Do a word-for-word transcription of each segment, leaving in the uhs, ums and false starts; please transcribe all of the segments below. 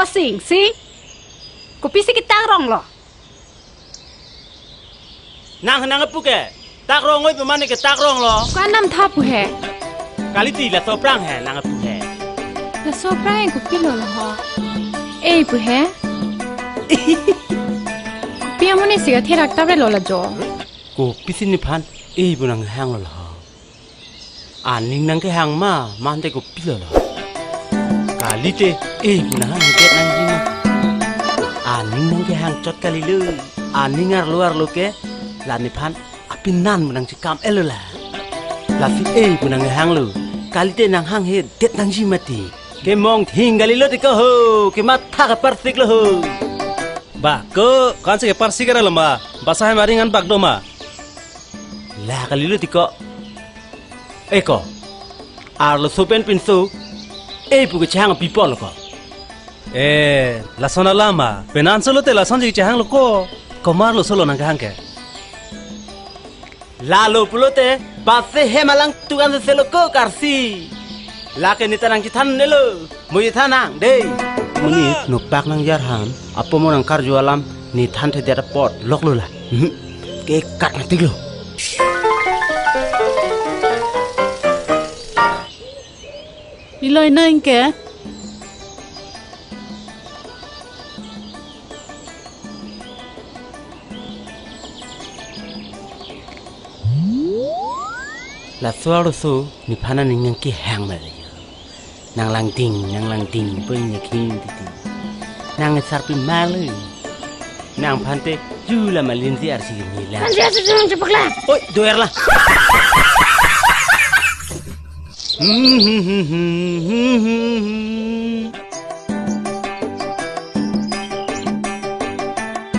Sing, si. Kopisi ketak rong lo? Nang, nang apu ke tak rong oi pu mane ketak rong lo. Ko-an nam tha pu he? Kalite laso aphrang he, nang apu he. Laso aphrang kopilo lo ho? Ei pu he? Kopi amonit si katherak tap re lo la jo. Kopisi nephan ei pu nanghang lo ho? Aning nangkehang ma, mante kopilo lo? Kalite ei pu nanghang det nangji ma? Aning nangkehang chot kalilo. Aning arlo arlo ke la nephan apinan pu nangchekam-et lo la. Lasi ei pu nanghang lo. Kalite nanghanghe det nangji mati. Kemong thing kalilo ti ko ho, kematha kaparsik lo ho. Ba, ko, ko-an si keparsik ra lo ma? Basa hem aring an bak do ma? La kalilo ti ko. E ko, arloso pen pinso ei pu kechehang pi apot lo ko? E, lason alam ma? Penan solo te lason si kechehang lo ko. Komat arloso lo nangkehang ke? Lalo pulote, basa hem alangtum an selo ko karsi. Lake neta nangchethan-et lo, mo chethan nang, dei. Monit nopak nangjarham, apo mo nangkarju alam, nethan thedet apot lok lo la. Mhm. Kekat nangtik lo. Iloi nang ke? Laso arloso nephan aning nangkehang ma le. Nanglangding, nanglangding, pen nyakhing titi. Nang sarpi ma le. Nangphan te ju la malinsi arsi ni la. Kan dia sedang cepat lah. Oi, doer la.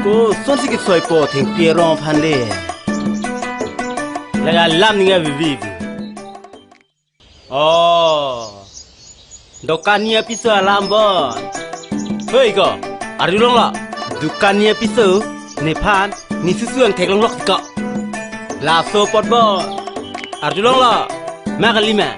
Kosonsi kesoi po thengpi arong aphan le? Laga lam ninga vivi. Oh. Dokani apiso alam bo. Hoi ko, arjulong lo. Dokani apiso nephan ne susu angthek longlok ti ko. Laso apot bo. Arjulong lo. Ma kali ma?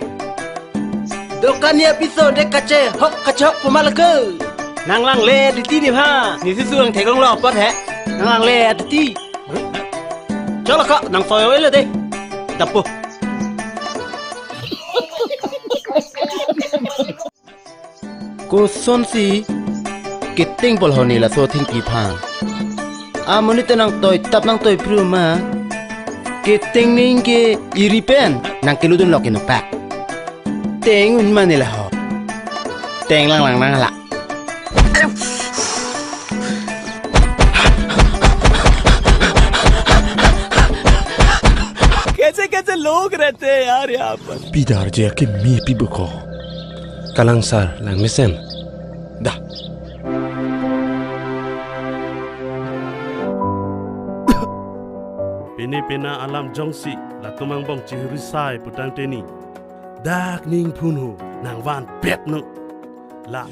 Dokani apiso de kachehok kachehok pu ma la ko. Nanglangle titi nephan ne susu angthek longlok apot he. Nanglangle titi. Cholo ko, nangsoi oi lo de. Dapo. Kosonsi keteng pol ho ne laso thengpi aphan? Amonit te nangtoi tap nangtoi pru ma? Keteng ning ke iri pen nangkeludun lok inopak. Teng un ma ne la ho? Teng langlang nang la. कैसे कैसे लोग रहते हैं यार यहाँ पर। Pidar je ke mi pi bukho. Kalangsar lang mesen. Dah. Pini pena alam jongsi latum angbong chihuri sai putang teni. Dak ning phun ho nangvan pet no. La.